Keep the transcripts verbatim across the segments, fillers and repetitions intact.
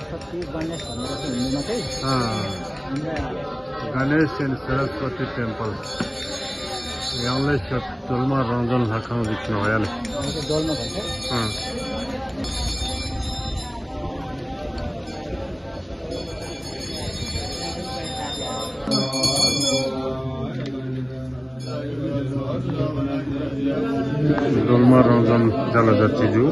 Saraswati Ganesh भनेर चाहिँ हिन्दीमा चाहिँ अँ, गणेश एन्ड सरस्वती टेम्पल। यहाँलाई सब डोल्मा रञ्जन ल्हाखाङ देख्नु होला नि। अब त्यो डोल्मा भन्छ। अँ। डोल्मा रञ्जन जलधर चिजु।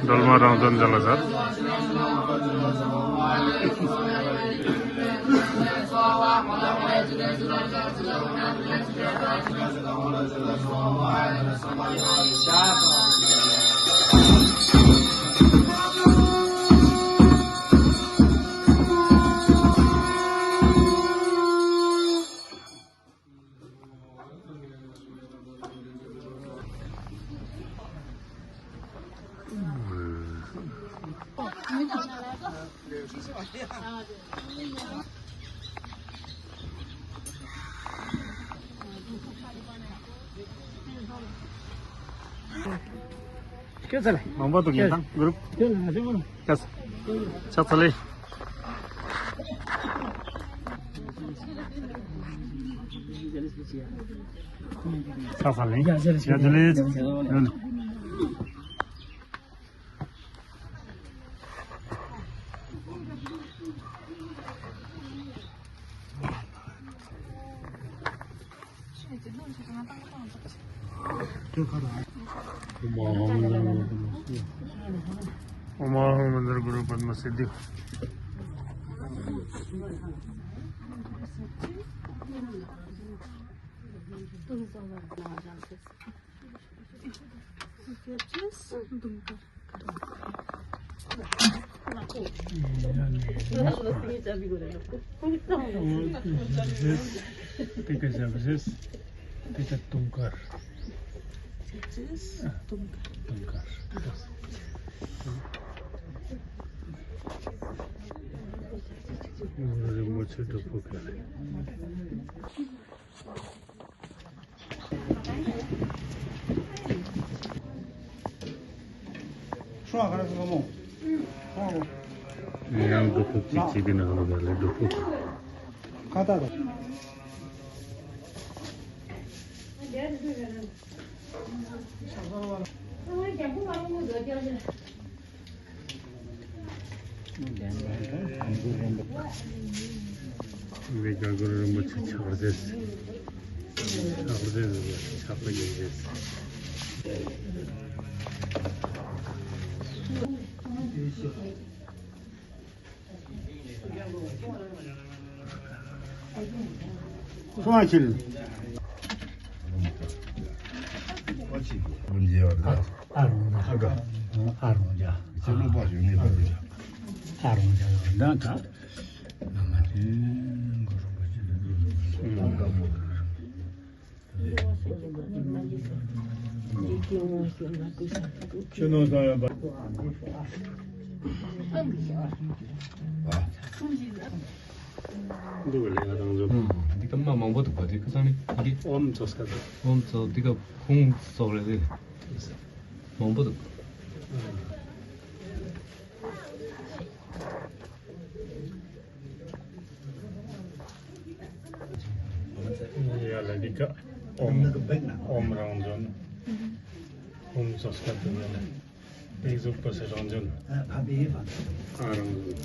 डोल्मा रञ्जन जलधर। ཁྱོད་ཚ་ལེ། མང་པོ་འདུག་ངེད་དང་གུ་རུབ། ཁྱོད་ལ་ང་ཚོ་ཁྱོད་ཚ་ལེ། ཚ་ཚ་ལེ། ཡ་ཚ་ལེ། ཡ་ཚ་ལེ། ཡང་སྒྲུབ་ཕུག་ཅིག་བྱེད་ཀྱི་ནང་ལོགས་ལ་སྒྲུབ་ཕུག་ཁ་བཏགས་དང་། བའི་རྒྱ་གར་རིན་པོ་ཆེ་ཕྱག་རྫས། ཕྱག་རྫས་ཕྱག་པ་ཉིད་རྫས། སོང་ཞིག་ཨ་རོང་ར། ཨ་རོང་ར། ཨ་རོང་ར། ཨ་རོང་ར། ཨ་རོང་ར། ཨ་རོང་ར། ད་ད། ན་མ་དེ་གོ་རོ་པ་ཅི་ལ་དེ། ཆོས་ནོར་བཟང་ཡོད་པ། འདུག་ལས་ང་དང་ཚོ། འདི་ཀ་མ་མང་པོ་འདུག་པ། འདི་ཁ་སང་ནི་འདི་ཨོམ་ཚོགས་ཀ་འདུག་ཨོམ་ཚོགས། འདི་ཀ་ཁུང་ཚོགས་རེད། མང་པོ་འདུག་ཡ་ལ་འདི་ཀ་ཨོམ་ཨོམ་རང་བྱོན། ཨོམ་ཚོགས་ཀ་འདུག་ཡ་ལ། དེ་གཟུགས་པོ་སེ་རང་བྱོན། ཨ་རང་བྱོན།